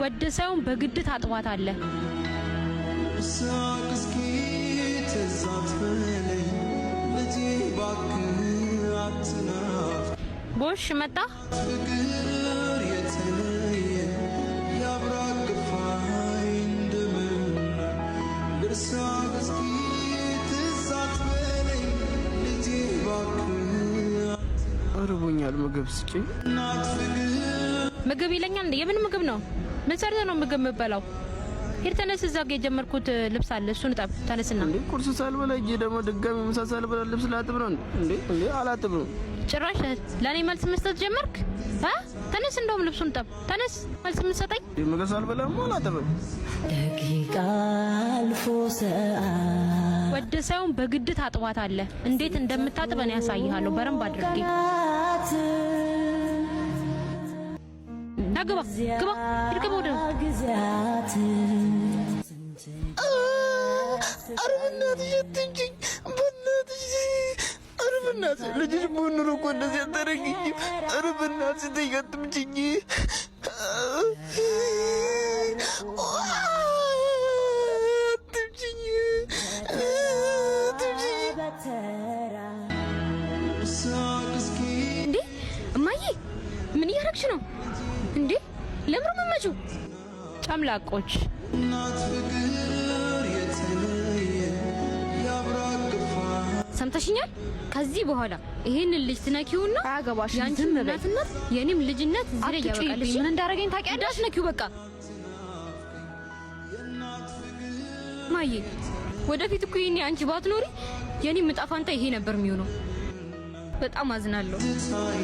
ወደ ሳይሆን በግድ ታጥባታለህ። ሳቅ እስኪ ትዝ አትበለኝ ልጄ እባክህ አትናፍቅ ጎሽ መጣ። ፍቅር የተለየ ያብራክ ክፋይ እንደምን ልርሳህ እስኪ ትዝ አትበለኝ ልጄ እባክህ እርቦኛል፣ ምግብ ስጪኝ። እናት ፍቅር ምግብ ይለኛል እንዴ? የምን ምግብ ነው? ምን ሰርተህ ነው ምግብ የምበላው? ሂድ ተነስ። እዛ ጋ የጀመርኩት ልብስ አለ፣ እሱን እጠብ። ተነስና እንዴ ቁርስ ሳልበላ ሂጄ ደግሞ ድጋሚ ምሳ ሳልበላ ልብስ ላጥብ ነው እንዴ? እንዴ አላጥብም። ጭራሽ ለእኔ መልስ መስጠት ጀመርክ? አ ተነስ፣ እንደውም ልብሱን እጠብ። ተነስ፣ መልስ የምትሰጠኝ ምግብ ሳልበላማ አላጥብም። ደቂቃ አልፎ ሰዓት ወደ ሳይሆን በግድ ታጥባታለህ። እንዴት እንደምታጥብ እኔ ያሳይሃለሁ በደንብ አድርጌ። ቀናት ና ግባ፣ ግባ፣ ሂድ ግባ ወደ ጊዜያት ኧረ በእናትሽ አትንኪኝ፣ በእናትሽ ኧረ በእናትሽ ልጅሽ ብሆን ኖሮ እኮ እንደዚህ አታደርጊኝም። ኧረ በእናትሽ ተይ አትምጪኝ። አትምጪኝ፣ አትምጪኝ። በተራ ሳቅ እስኪ እንዴ እማዬ፣ ምን እያደረግሽ ነው እንዴ? ለምሩ መመጪው ጨምላቆች እናት ፍቅር የተለየ ያብራክ ክፋይ ሰምተሽኛል? ከዚህ በኋላ ይሄንን ልጅ ትነኪውና አያገባሽም። የአንቺ ዝም በይ። እናትነት የኔም ልጅነት እዚህ ላይ አትጩይብኝ። ያበቃል። እሺ? ምን እንዳደረገኝ ታውቂያለሽ? እንዳትነኪው በቃ። ማዬ፣ ወደፊት እኮ ይሄኔ አንቺ ባትኖሪ የኔም ዕጣ ፋንታ ይሄ ነበር የሚሆነው። በጣም አዝናለሁ። ትዝታዬ